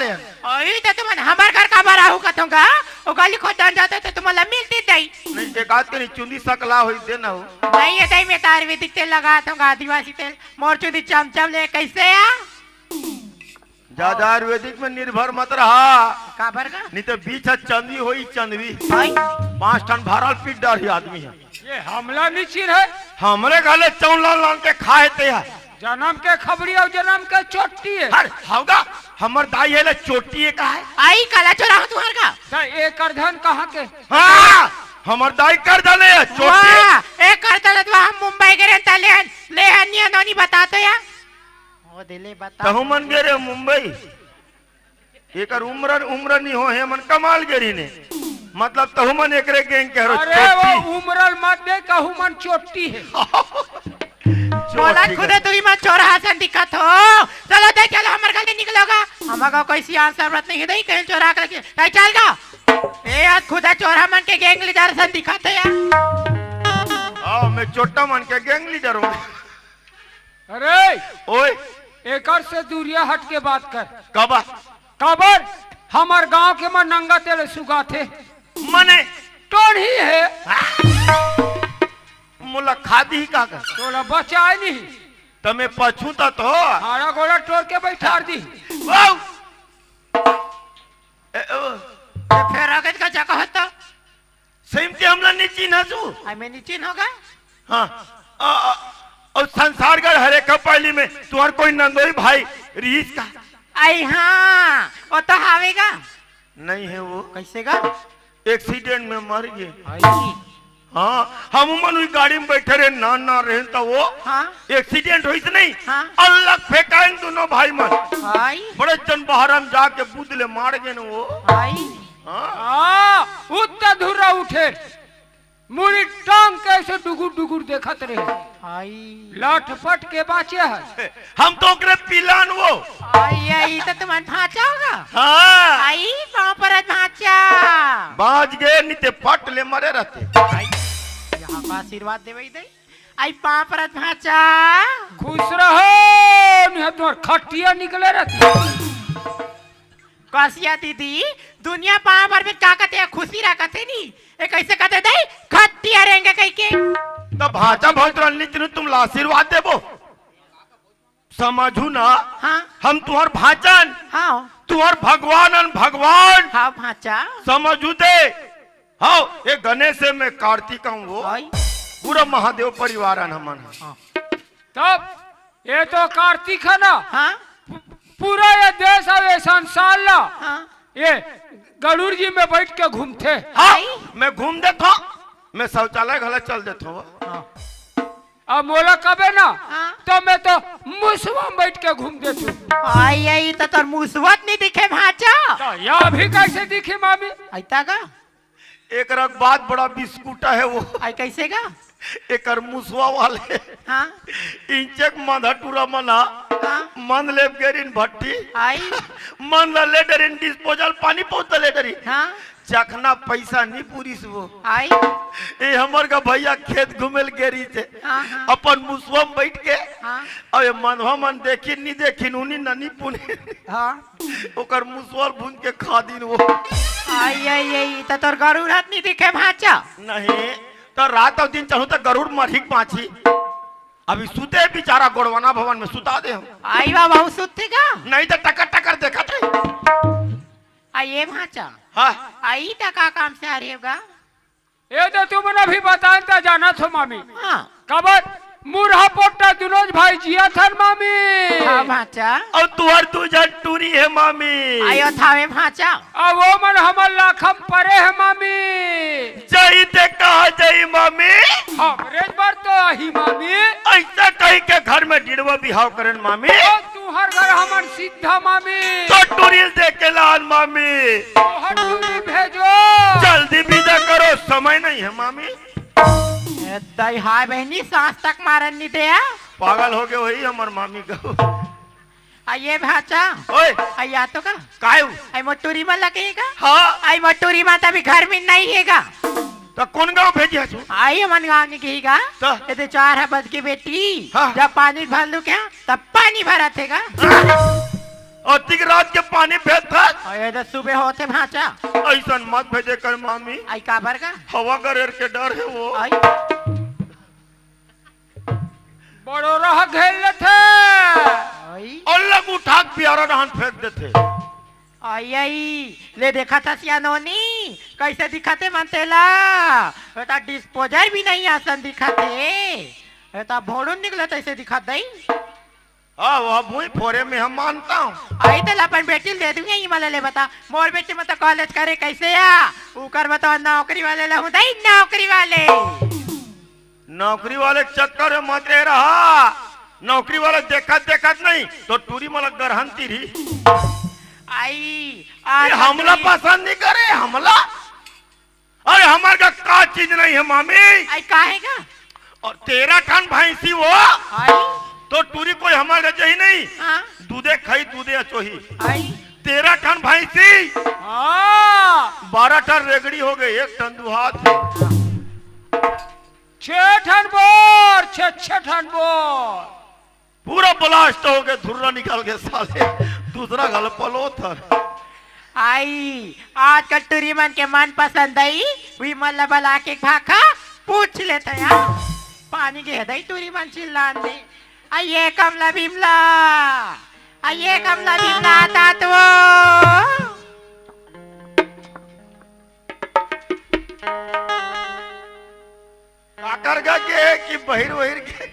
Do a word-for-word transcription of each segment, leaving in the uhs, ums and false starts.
ओही त तुमन हमर घर काबर आहू कथों गा? ओ गली खोदन जाते त तुमन ला मिलती दई। नहीं, एक आध के नहीं चुंदी सकला होई दे ना हो। नहीं, ये दई में त आयुर्वेदिक तेल लगात हों गा, आदिवासी तेल। मोर चुंदी चमचम ले कैसे आ? ज्यादा आयुर्वेदिक में निर्भर मत रहा। काबर का? नहीं तो बीच ह चंदी होई चंदवी। आई। पांच ठन भरल पीट डारही आदमी ह। ये हमला नहीं चिन्हे। हमरे घले चौला लान के खाए ते ह। जन्म के खबड़ी अउ जन्म के चोटी हे। हर हौगा, हमर दाई हे ले चोटी हे का हे? आई काला चोरा हो तुहर का? त एकर धन कहाँ के? हाँ, हमर दाई कर दले हे चोटी। वाह, ए कर दले त हम मुंबई के रेंता लेहन, लेहन निया नोनी बता तो या। ओ दिले बता। तहु मन गे रे मुंबई। एकर उम्र, उम्र नहीं हो हे, मन कमाल गे रहिने। मतलब तहु मन एकरे gang के हरो अरे चोटी। वो उम्र मत दे, कहू मन चोटी हे। चोटी मोला का। खुदे तुही मन चोरहा सन दिखत हो। चलो दे, चलो हमर घर ले निकलो गा। हमर का कोई सियान सरबत नहीं हे, दई कहीं चोरा के लेके। दई चल गा। ए, आज खुदे चोरहा मन के gang leader सन दिखत हे यार। आओ, मैं चोट्टा मन के gang leader हूँ। अरे, ओए। एकर से दूरिया हट के बात कर। काबर? काबर? हमर गांव के मन नंगा तेल सुगाथे। मने? टोढ़ी हे। मोला खा दी का कर? तोला बचाए नहीं। त मैं पछूता तो। हाड़ा गोड़ा टोर के बैठार दी। वाओ। ए, ओ। त फेर आगे का जगह होता? सही में ते हमला नहीं चिन्हस तू? आई मैं नहीं चिन्हों गा? हाँ। अ, अ, अउ संसार गढ़ हरे कपाली में तुहर कोई नंदोई भाई रिहिस का? आई हाँ, वो तो हावे गा। नहीं हे वो। कैसे गा? Accident में मर गे। आई। हाँ, हम मन उही गाड़ी में बैठे रहे, ना, ना रहे त वो हाँ। Accident होइस नहीं? हाँ। अलग फेंकाइन दोनों भाई मन। आई। बड़े जन बाहर में जाके बुद ले मार गे न वो। आई। हाँ। हाँ, उत्ता धुर्रा उठे। मुड़ी टांग के ऐसे डुगुर डुगुर देखत रहे। आई। लटपट के बाँचे हे। हम तो ओकरे पिलान वो। आई, आई, त तुमन भाँचा होगा। हाँ। आई, पाँव परत भाँचा। बाँच गे, नहीं ते पट ले मरे रहते। आई, यहाँ का आशीर्वाद देवई दे। आई, पाँव परत भाँचा। खुश रहो, नहीं तुहर खटिया निकले रहती। कसिया दीदी, दुनिया पाँव परबे का कथे, खुशी रहा कथे नी। ए कैसे कथे दई, खटिया रेंगे कहिके। त भाँचा भौज रहन नी, तुम ला आशीर्वाद देबो। समझू ना? हाँ। हम तुहर भाँचन। हाँ। तुहर भगवान अन भगवान। हाँ, भाँचा। समझू ते। हाँ, ए गणेश हे, मैं कार्तिक हूँ वो। आई। पूरा महादेव परिवार अन हमन। हाँ। तब ये तो कार्तिक हे ना? हाँ। पू-, पूरा ये देश अउ ये संसार ला हाँ। ये गरुड़ जी में बैठ के घूमथे। हाँ, आई। मैं घूम देथों, मैं शौचालय घला चल देथों। हाँ। अब मोला कबे ना, हाँ। तो मैं तो मुसवा में बैठ के घूम देथों। आई, आई, त तोर मुसवा त नहीं दिखे भाँचा। त या भी कैसे दिखे मामी? अइता का? एकरा बात बड़ा बिस्कुटा हे वो। आई कैसे गा? एकर मुसवा वाले हाँ। इंचक मंधा टूरा मन हा। हाँ। मन लेब गेरिन भट्टी। आई। मन ला ले डरिन disposal पानी पहुँचता ले डरिन। हाँ। चखना पैसा नहीं पूरिस वो। आई। ए हमर का भैया खेत घूमे ल गेरी थे। हाँ, हाँ। अपन मुसवा में बैठ के। हाँ। अब ये मनवा मन देखिन नहीं देखिन उन्हीं ननी पुनी। हाँ। ओकर मुसवा ल भूंज के खा दिन वो। आई, आई, आई, त तोर गरुड़ हत नहीं दिखे भाँचा। नहीं, त रात अउ दिन चढ़ू त गरुड़ मरही के बाँची। अभी सुते बेचारा गोड़वाना भवन में सुता दे हम। आई बा, बहुत सुते का? नहीं त टकर टकर देखत रही। आ ये भाँचा। हाँ। आई त का काम से आ रहे होगा? ए तो तुमन अभी बताएन त जानत हो मामी। हाँ। काबर मुरहा पोट्टा दुनों भाई जियत हन मामी। हाँ भाँचा। अउ तुहर दू झन टूरी हे मामी। आयो थावे भाँचा। अउ वो मन हमर लाखम परे हे मामी। जाई ते कहाँ जाई मामी? हमरे बर तो आही मामी। ऐसा कही के घर में डिड़वा बिहाव करेन मामी। ओ तुहर घर हमन सीधा मामी। तो टूरी ल दे के लान मामी। तोहर टूरी भेजो। जल्दी विदा करो, समय नहीं है मामी। ए, दई हाय बहनी, सांस तक मारन नहीं दे। पागल हो गए वही हमर मामी का। आ ये भाँचा। ओए। आ या तो का? काय हूँ? आई मोर टूरी मा लगे हे का? हाँ। आई मोर टूरी मा त अभी घर में नहीं हे का? त कौन गाँव भेजे हस? आई हमन गाँव नहीं गई का? त? ये तो चार है बद के बेटी। हाँ। जब पानी भर लू क्या? तब पानी भरत हे का? हाँ। अतिक रात के पानी भेजथस? अरे, तो सुबह होथे भांचा। अइसन मत भेजे कर मामी। आई काबर का? हवा गरेर के डर हे वो। आई। बड़ो रह घेर लेथे। आई। अलग उठा के पियारा डहान फेंक देथे। आई, आई, ले देखत हस या नोनी, कइसे दिखत हे मन तेला? एता disposal भी नहीं असन दिखत हे। एता भोड़ुन निकलत अइसे दिखत दई। हाँ, वो भुई फोरे में हम मानता हूँ। आई तेला अपन बेटी ल दे दूंगी, ई मला ले बता, मोर बेटी में तो college करे कइसे आ? उकर में तो नौकरी वाले ला हूँ दई, नौकरी वाले। नौकरी वाले के चक्कर में मत रहा। नौकरी वाला देखत देखत नहीं तो टूरी मला गरहन तीरी। आई, ये आज हमला तक पसंद नहीं करे, हमला। अरे हमार का, का चीज नहीं है मामी। आई काहे का? और तेरह ठन भैंसी वो। आई। तो टूरी कोई हमार का जही नहीं। हाँ। दूधे खाई, दूधे अचोही। आई। तेरह ठन भैंसी। हाँ। बारह ठन रेगड़ी हो गए, एक ठन दुहात है। छह ठन बोर, छह, छह ठन बोर। पूरा blast हो गए, धुर्रा निकल गए साले। दूसरा घल पलोथर। आई, आजकल टूरी मन के मनपसंद आई, उही मन ला बला के भाखा पूछ लेत हे यार। पानी गे दई टूरी मन चिल्लान दे। आ ये कमला बिमला, आ ये कमला बिमला आता तो। काकर गा के कि बहिर वहिर के?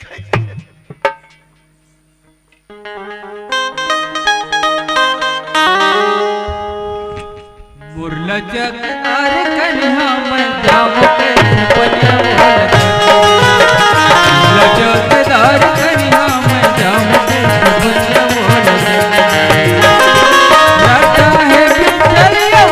मुरला चकदार कनिहा मैं जाम के सुपनिया बोल। मुरला चकदार कनिहा मैं जाम के सुपनिया बोल। राता है बिचलिया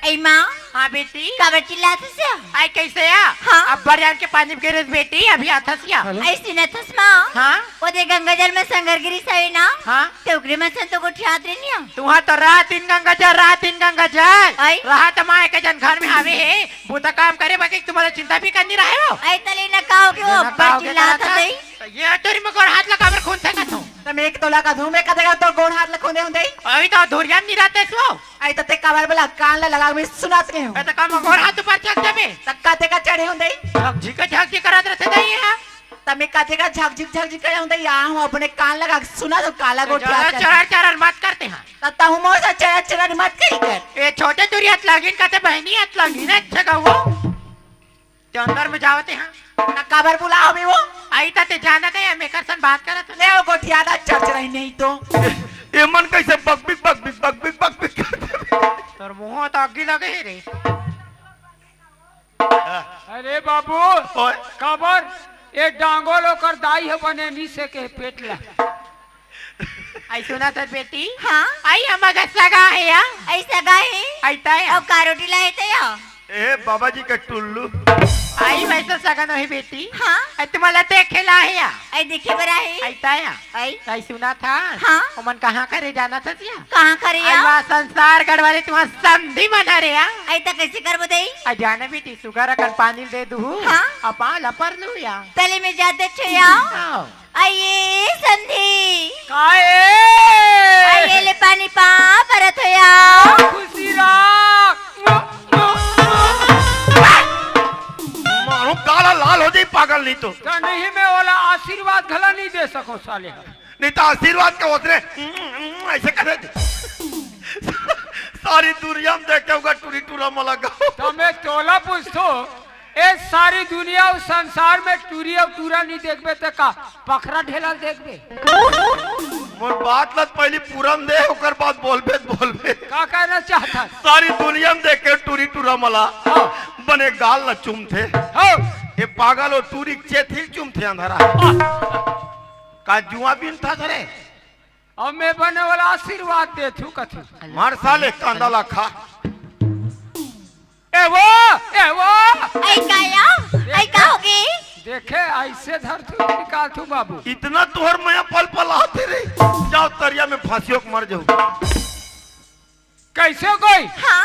ए माँ। हाँ बेटी। काबर चिल्लात हस या? आई कैसे या? हाँ। अब बरियार के पानी गिरिस बेटी, अभी आथस या। हेलो। ऐसी न थस माँ। हाँ। वो दे गंगा जल में संगर गिरिस हवे ना। हाँ। ते ओकरे मन सन तो गोठियात रहे निया। तुहा तो रात दिन गंगा जल, रात दिन गंगा जल। आई। रहा तो माँ एक जन घर में हवे हे, बूता काम करे बाकी तुम्हारा चिंता भी करनी रहे हो। आई तले न का हो गयो, ना का हो गयो, चिल्लात हस। तो ये तोरी में गोड़ हाथ लगा बर खून फेंकत हो। तो मैं एक तोला का धूम एक देगा तो गोड़ हाथ लखोने होंदे। अभी तो धुरिया नहीं रहते सो। आई तो ते काबर बोला कान ला लगा मैं सुनात के हूँ। ए, तो का मगोर हाथ ऊपर चढ़ जाबे। तब का ते का चढ़े होंदे? झकझी के झकझी करत रहते नहीं है। तब मैं का ते का झकझिक झकझिक करे होंदे, या हूँ अपने कान लगा के सुना तो काला तो गोठिया ज्यादा चढ़। चढ़र चढ़र मत करते हैं। तब तहु मोर से चढ़र चढ़र मत करी कर। ए छोटे तुरी हाथ लागिन कहते बहनी हाथ लागिन, अच्छा का वो। ते अंदर में जावत हे, हाँ। ना काबर बुलाओ भी वो? आई ता ते जानत हे, हम एकर सन बात करत हन। ले वो गोठियाना चर्च रही नहीं तो। ए, ए मन कैसे बकबिक, बकबिक, बकबिक, बकबिक करते हैं? तोर मुंह तो अग्गी लगे हे रे। अरे बाबू, ओए। काबर? ए डांगोल ओकर दाई हे बने नी से के पेट ला। आई सुना तर बेटी? हाँ? आई हमर घर सगा हे या? आई सगा हे? आई तय? अउ का रोटी लाए तय? ए बाबा जी का टुल्लू। आई वैसा सगा नहीं बेटी। हाँ? आई तुम्हारा देखे ला हे या? आई देखे बर आहे? आई तय? आई? आई सुना था? हाँ? ओमन कहाँ करे जाना था सिया? कहाँ करे आई या? वहाँ संसार गढ़ वाले तुम्हारा समधी बना रे या? आई त कैसे करबो दई? आई जाने बेटी सुगर अकन पानी दे दू। हाँ? अपा लपर लू या? तले में जाते छे या? आओ। आइए संधी। काए? आइए ले पानी पा परत होया। खुशी राख। मारो गाला लाल हो जाई पागल नहीं तो। त नहीं मैं ओला आशीर्वाद घला नहीं दे सको साले। नहीं तो आशीर्वाद का ओतरे ऐसे करे। सारी दुनिया में देखे होगा टूरी टूरा मला गाओ। तो मैं तोला पूछतो, ए सारी दुनिया अउ संसार में टूरी अउ टूरा नहीं देखबे त का पखरा ढेला देखबे? मोर बात ल पहली पूरा में दे, ओकर बाद बोलबे त बोलबे। का कहना चाहता? सारी दुनिया में देखे टूरी टूरा मला हाँ। बने गाल ल चूमथे। हाँ। ए पागल हो टूरी के चेत ही चूमथे अंधारा। हाँ। का जुआ बिनथा धरे? अब मैं बने वाला आशीर्वाद देथू कथू। मार साले कांदा ला खा। आई का या? आई का होगे? देखे, ऐसे धर तू निकाल तू बाबू। इतना तुहर मया पल पल आते रे। जाओ तरिया में फांसियों के मर जाओ। कैसे कोई? हाँ।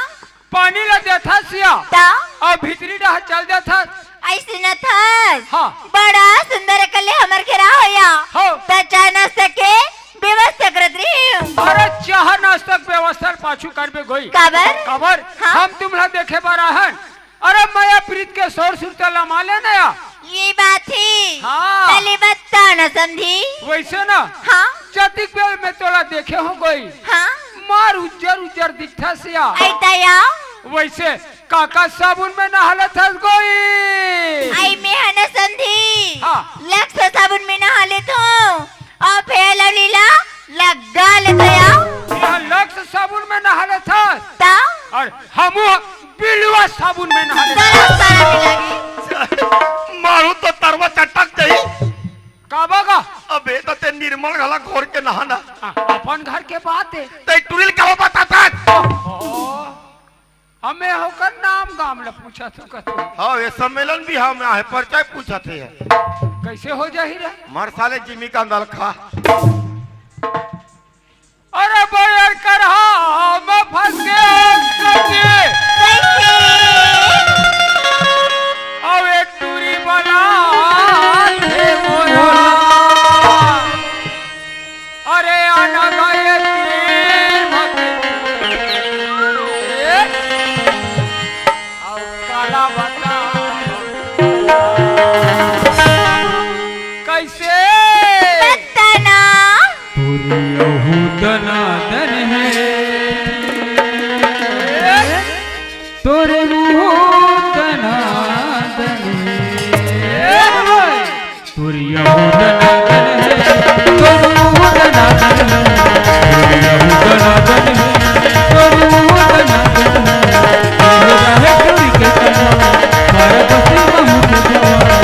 पानी ला देथस या? त? अउ भीतरी डहर चल देथस। ऐसे न थस। हाँ। बड़ा सुंदर कले हमर घेरा होया। हो। त चाय नाश्ता के व्यवस्था करत रही हूँ। अरे चाह नाश्ता के व्यवस्था पाछू करबे गोई। काबर? काबर? हाँ। हम तुमला देखे बर आहन। अरे मया प्रीत के शोर सुरता ला माले नया। ये बात है। हाँ। तले बता ना समधी। वैसे ना। हाँ। जतिक बेर में तोला देखे हो गोई। हाँ। मार उज्जर उज्जर दिखथस या। आई दया। वैसे काका साबुन में नहा लेथस गोई। आई में है ना समधी। हाँ। लक्स साबुन में नहा लेथों। अउ फेर लवली ला लगा लेथों या। यहाँ लक्स साबुन में नहा लेथस। त? अउ हमू बिलवा साबुन में नहा लेथन। तरस तरस लागी। मारू तो तरवा चटक जाई। काबर गा? अबे तो ते निर्मल घला घोर के नहाना। आ, अपन घर के बात है। ते टुरी ल काबर बताथस? ओहो। हमें होकर नाम गाम ल पूछत हस कथू। हाँ, ये सम्मेलन भी हम आहे, परिचय पूछत हे। कैसे हो जाही रे? मर साले जिमी का अंदर खा। अरे बयर करहा में फंस गए हो सखी। कैसे? अब एक टूरी बना दे मोरा। अरे आना गाए तीर मत। अब काला बता। कैसे? बताना। तोर यहू दनादन हे, तोर मुँह दनादन हे। तोर यहू दनादन हे, तोर मुँह दनादन हे, तोर यहू दनादन हे, तोर मुँह दनादन हे। तोर रहे टूरी के कमा, मारा बसी महू के जवा।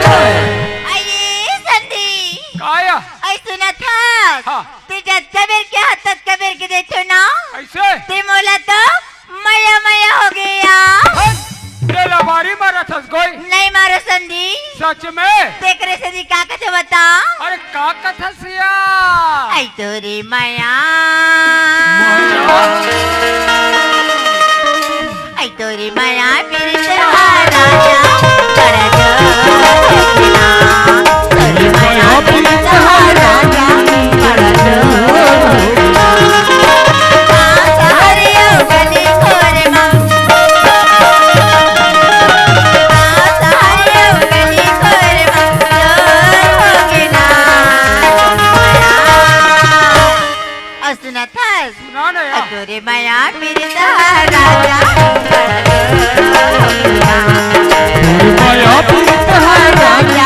अये संधी। काया? अये सुनत हस? हाँ। ते जतका बेर के हा, ततका बेर के देथो ना। ऐसे? ते मोला तो मया मया हो गया। हट, ते लबारी मारत हस गोई। नहीं मारो संधी। सच में? तेकरे से दी का कथे बता? अरे का कथस या? आई तोरे मया। मया। आई तोरे मया पीरित हा राजा, बड़ा जोर हो बिना। तोरे मया पीरित हा राजा, बड़ा जोर हो बिना। आ सहरियो गली खोरे मा। आ सहरियो गली खोरे मा, जोर हो बिना। अउ सुनत हस? सुना ना यार। तोरे मया पीरित हा राजा। तोरे मया पीरित हा राजा।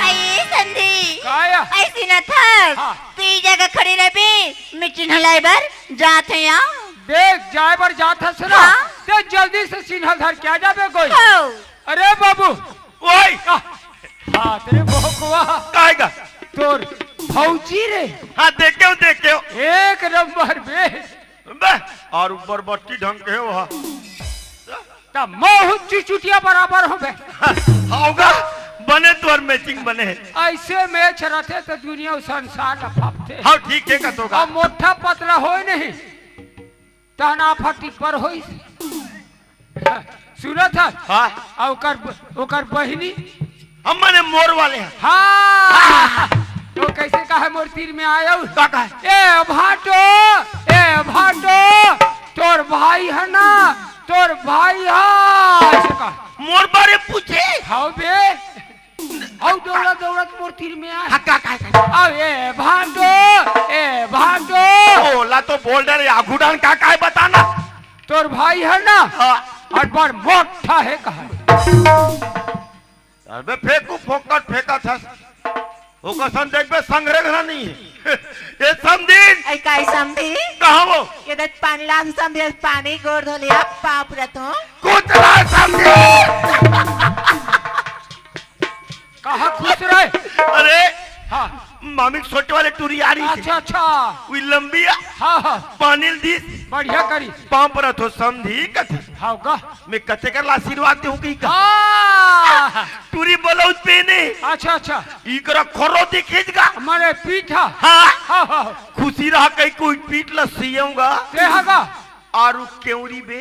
अये संधी। काया? अइसे न थस। हाँ। तू ई जगह खड़े रहबे, मैं चिन्हा लाए बर जात हँव। देख, जाए बर जात हस ना, हाँ। ते जल्दी से चिन्हा धर के आ जाबे गोई। हो। अरे बाबू। ओए। आ, हाँ, तेरे भोकवा। काहे का? तोर भौजी रे। हाँ, देखेंव, देखेंव। एक नंबर बे। बे, अउ ऊपर बट्टी ढंग के हे वहाँ। त महू चुचुटिया बराबर होबे। हव गा, बने तोर matching बने हे। अइसे match रथे त दुनिया अउ संसार ल फापथे। हव, ठीक हे कथों गा। अउ मोटा पतला होय नहीं, तहना फटी पर होइस। सुनत हस? हाँ। अउ ओकर, ओकर बहिनी? हम मने मोर वाले हैं। हाँ। त कइसे कहे मोर तीर में आय अउ? का कहे? ए भाटो, ए भाटो, तोर भाई भाई ह ना, तोर भाई ह, अइसे कहा। मोर बारे पूछे? हव बे। अउ दौड़त दौड़त मोर तीर में आय। हाँ, का, का, का? अउ ए भांटो, ए भांटो। ओला तो बोल डरे, आगू डाहन का, का हे बताना? तोर भाई ह ना, हाँ। अब्बड़ मोट्ठा हे कहा। अबे फेंकू, फोकट फेंकत हस। ओकर सन देखबे, संघरे घला नइ हे। ए समधिन। ए, काय समधी? कहाँ वो? ए देख पानी लान समधी, पानी गोड़ धो लिया, पाँव पुरत हूँ। कुतरा समधिन। कहाँ खुश रहे? अरे, हाँ। मामी के छोटे वाले टूरी आ रही थी। अच्छा, अच्छा। वही लंबी आ। हाँ, हाँ। पानी ल दीस। बढ़िया करी। पाँव परत हो समधी कथे। हाँ, गा। मैं कथे कर ला आशीर्वाद देहूँ कही का? हाँ। टूरी ब्लाउज पहने। अच्छा, अच्छा। इकरा खोरो दिखिस गा। मारे पीठ हा। हाँ। हाँ, हाँ। खुशी रहा कहीं कोई पीठ ला सियऊँगा। ते हा गा। आरु केवरी बे।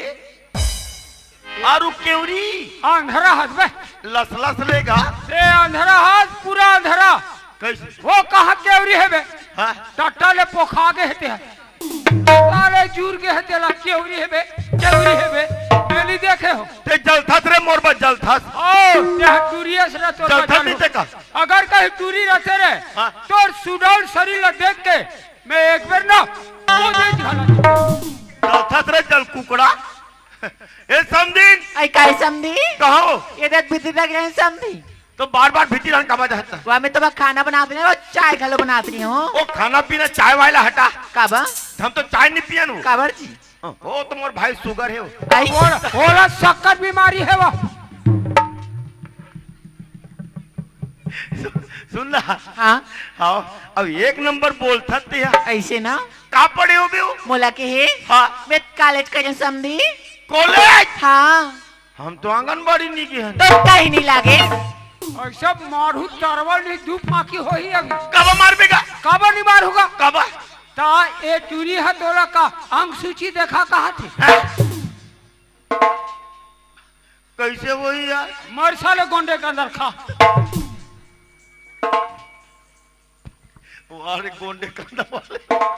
आरु केवरी। अंधरा हस बे। लस लस लेगा। ते अंधरा हस, पूरा अंधरा। कैसे? वो कहाँ केवरी हे बे? हाँ? टट्टा ले पोखा गे हे ते। साले जुर गे हे तेला, केवरी हे बे, केवरी हे बे। मैं नइ देखे हो। ते जलथस रे मोर बर जलथस। ओ, ते टूरी अस रे तोर जलथस बर नहीं जल ते का? अगर कहीं टूरी रहते रे, हाँ। तोर सुडौल शरीर ला देख के मैं एक बेर ना, वो दे झाला। जलथस रे जल कुकड़ा। ए समधिन। ए, काय समधी? कहाँ हो? ए देख भीतरी लग रहे हैं समधी। तो बार-बार भीतरी रहन काबर जात हस? वा मैं तो बस खाना बनात रहे हूँ अउ चाय घलो बनात रहे हूँ। ओ खाना पीना चाय वाय ला हटा। काबर? हम तो चाय नइ पियन हो। काबर जी? हाँ, ओ तो मोर भाई sugar हे वो। आई? ओला, ओला शक्कर बीमारी हे वो। सु-, सुन ना। हाँ। हाँ, अब एक नंबर बोलथस ते हा। अइसे ना? का पढ़े हो बे वो? मोला के हे? हाँ। मैं college करे समधी। College? हाँ। हम तो आंगनबाड़ी नइ गे हन। तो कहीं नइ लागे। अइसे मारहूँ तरवल नइ, दू फांकी होही अभी। काबर मारबे गा? काबर नइ मारहूँ गा? काबर? त ए टूरी ह तोला का अंग सूची देखा कहत हे? हैं? कइसे होही यार? मर साले गोंडे के अंदर खा। वाह रे गोंडे कंधा वाले।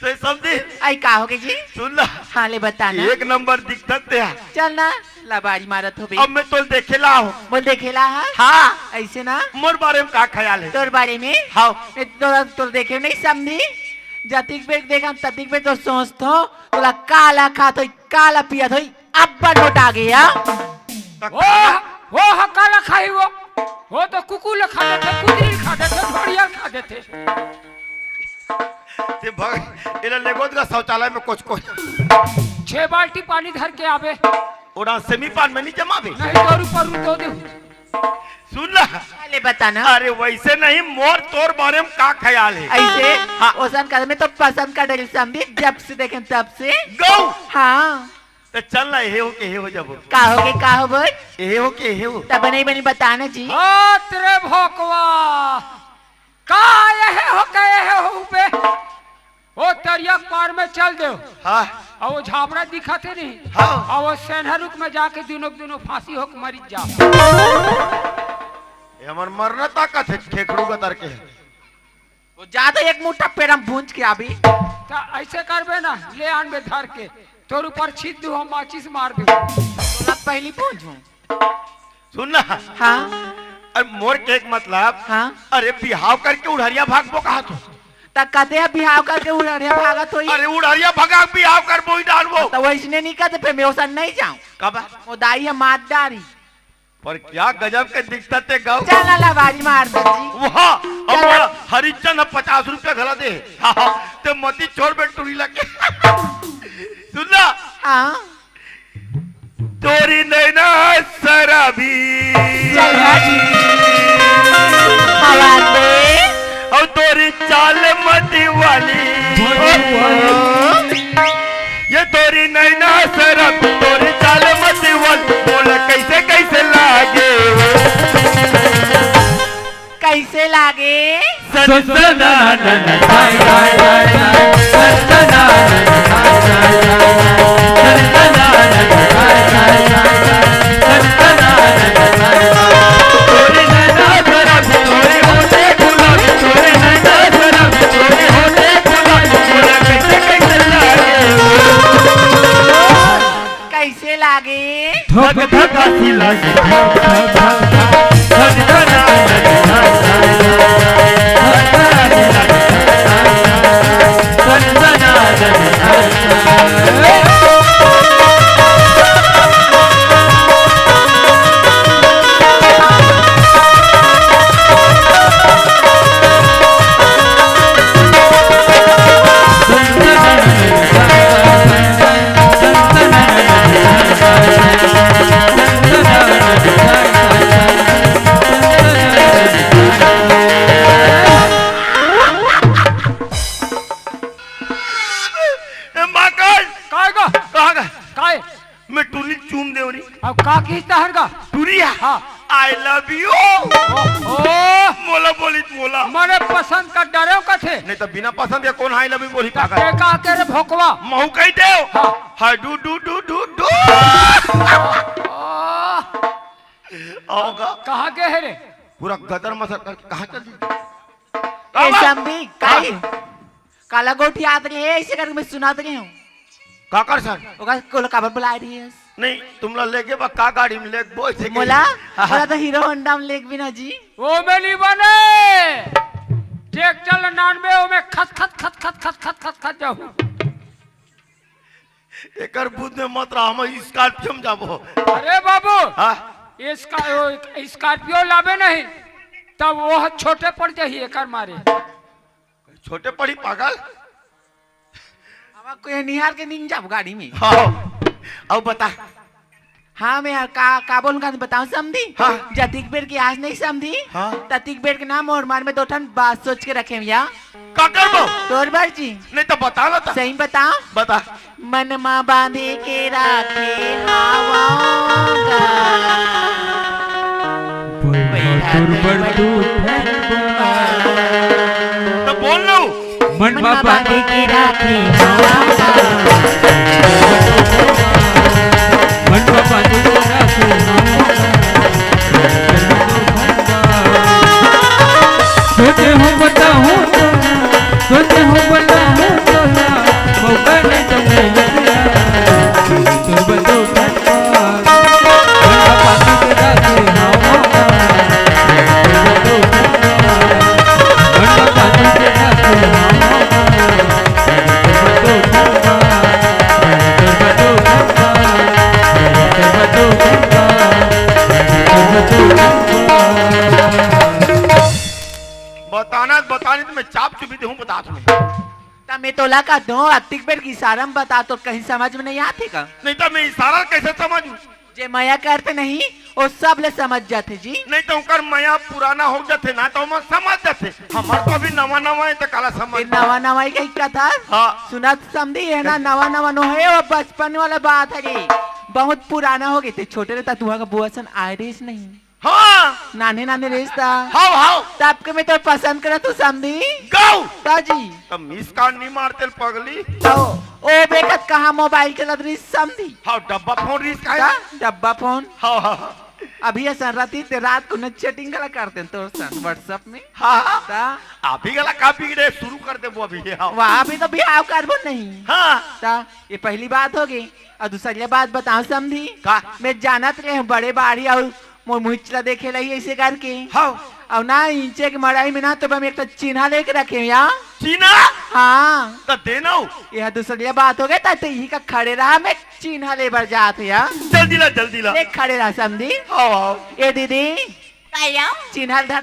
सही समधी। आई का होगे जी? सुन ना। हाँ, ले बता ना। एक नंबर दिखथस ते हा। चल ना, लबारी मारत हो बे। अब मैं तोला देखे ला हूँ। मोला देखे ला हा? हाँ। अइसे ना? मोर बारे में का ख्याल हे? तोर बारे में? हाँ। मैं तोला, तोला देखे नइ समधी। जतिक बेर देखंव, ततिक बेर तोला सोचथंव, तोला काला खात होही, काला पियत होही। अब्बड़ मोटा गे या। ओ, ओ ह काला खाही वो। वो तो कुकुर ल खा देथे, कुतरी ल खा देथे, ढोड़िया ल खा देथे। ते भग, एला लेगोत गा शौचालय में कोच कोच। छह बाल्टी पानी धर के आबे। ओड़ा सेमी पान में नइ जमाबे। नहीं, तोर ऊपर रू दो दे। सुन ला। ले बता ना। अरे वइसे नहीं, मोर तोर बारे में का ख्याल हे? अइसे? हाँ। ओसन कर, मैं तो पसंद कर डरेंव समधी, जब से देखेंव तब से। गऊ। हाँ। त चल ना, एहे हो के एहे हो जाबो। का होगे, का हो बोल? एहे हो के एहे हो। त बने बने बता ना जी। हाथ रे भोकवा, का एहे हो के एहे हो बे? ओ तरिया के पार में चल देव। हाँ। अउ वो झाबड़ा दिखत हे नहीं? हाँ। अउ वो सेन्हा रुख में जाके दूनों के दूनों फांसी होके मरिच जा। ये हमर मरना ताकत हे, खेखड़ू का तर के। वो जा तो एक मुट्ठा पेड़ा में भूंज के आबे। त अइसे करबे ना, ले आनबे धर के, तोर ऊपर छींट दूँ, हम माचिस मार दूँ। तोला पहली भूंजहूँ। सुन ना। हाँ। अरे मोर के एक मतलब। हाँ। अरे बिहाव करके उढ़रिया भागबो कहत हो। त कथे ह बिहाव करके उढ़रिया भागत होही। अरे उढ़रिया भगा बिहाव करबो ही डालबो। त वइसने नइ कथे, फेर मैं ओसन नइ जांव। काबर? ओ दाई ह मार डारी। पर क्या गजब के दिखथस ते गऊ। चल ना लबारी मार दे जी। वाह, अब चल ना। मोला हरिचंद ह पचास रुपया घला दे। हाँ, हाँ, ते मती छोड़ बे टूरी लगे। सुन ना। हाँ। तोरी नैना शराबी। चल ना जी। हवा दे। अउ तोरी चाल मती वाली। ये तोरी नैना शराबी, तोरी चाल मती वाली, बोला कइसे कइसे लागे वो। कइसे लागे? धक धक आसी लागे, धक धक धक, धक धक आसी लागे, धक धक आसी लागे, धक धक आसी लागे, धक धक आसी लागे। ए, माँ कल। काय गा? कहाँ गा? काय? मैं टूरी चूम देव री। अब का किहिस तहर गा? टूरी हा? हाँ। I love you। ओहो। मोला बोलिस, मोला। मने पसंद कर डरेव कथे। नहीं तो बिना पसंद के कोन I love you बोलही, पागल? ते का के रे भोकवा? महू कहि देव। हाँ। हाय डू डू डू डू डू। ओह। आओ गा। कहाँ गे हे रे? पूरा गदर मसर करके कहाँ चल दी? ए, समधी, काई? हाँ। काला गोठियात रहे, ऐसे करके मैं सुनात रहे हूँ। काकर सन? ओका कोला काबर बुलाए रही है? नहीं, तुमला लेगे बा का गाड़ी में लेगबो, ऐसे कही। मोला? हाँ, हाँ। मोला तो हीरो होंडा में लेगबे ना जी। ओ में नहीं बने। ट्रैक्टर ल नानबे, ओ में खत, खत, खत जाहू। एकर बुध में मत रहा, हम Scorpio में जाबो। अरे बाबू, हाँ? इसका, ओ, Scorpio लाबे नहीं, तब वो छोटे पड़ जाही एकर मारे। छोटे पड़ी पागल। अब कोई निहार के नहीं जाब गाड़ी में। हाँ, अब बता। हाँ, मैं का, का बोलूँ का बताऊँ समधी? हाँ। जतिक बेर के आज नहीं समधी? हाँ। ततिक बेर के नाम और मन में दो ठन बात सोच के रखे हूँ या। का करबो? तोर बर जी। नहीं तो बता ना तो। सही बता। बता। मन मा बांधे के राखे हावंगा। बैठा तोर बर दू ठन बोला। तो बोल लो। मन मा बांधे के राखे हावंगा। मन मा बांधे के राखे हावंगा। सोचे हूँ बताऊँ तो, सोचे हूँ बताऊँ तो ना, मौका नहीं तो नहीं लगता। तो बतो ठंडा, मन का पानी के राखे हावंगा। तो बतो ठंडा, मन का पानी के राखे हावंगा। तो बतो ठंडा, तो बतो ठंडा, तो बतो ठंडा, तो बतो ठंडा। बताना, बतानी तो मैं चाप चुपी देहूँ, बता तुम्हें। त मैं तोला का दो अतिक बेर के इशारा में बता, तो कहीं समझ में नहीं आथे का? नहीं तो मैं इशारा कैसे समझूं? जे मया करते नहीं, वो सब ले समझ जाथे जी। नहीं तो ओकर मया पुराना हो जाथे ना, तो मैं समझ जाथे। हमार तो अभी नवा नवा है, तो काला समझ। ये नवा नवा ही कही का था? हाँ। सुना तो समधी है ना, नवा नवा नो है, वो बचपन वाला बात है जी। बहुत पुराना हो गए थे, छोटे रहता तुहा का बुआ सन आए रहीस नहीं। हाँ। नाने नाने रिश्ता। हाव, हाव। तब के मैं तो पसंद करा तू समधी। गौ। ताजी। त मिस कॉल नहीं मारते पगली। तो ओ बेखत कहाँ मोबाइल चलत रही समधी। हाव, डब्बा फोन रही का? का? डब्बा फोन। हाव, हाव, हाव। अभी ऐसा रहती ते रात को न चैटिंग गला करते हैं तोर संग WhatsApp में। हाँ, हाँ। ता? अभी गला का बिगड़े शुरू कर दे वो अभी, हाव। वहाँ भी तो बिहाव करबो नहीं। हाँ। ता? ये पहली बात होगी। और दूसरा बात बताओ समधी। का? मैं जानत रहे हूँ बड़े बाड़ी और मोर मुहिच ला देखे ला ही ऐसे करके। हाँ। अउ ना इंचे के मड़ाई में ना तो मैं एक ठो चिन्हा लेके रखे हूँ या। चिन्हा? हाँ। त देना हो। यह दूसरी बात हो गई, त यही का खड़े रहा, मैं चिन्हा ले बर जात हूँ या। जल्दी ला, जल्दी ला। ले खड़े रहा समधी। आओ, आओ। ए दीदी। काया? चिन्हा धर।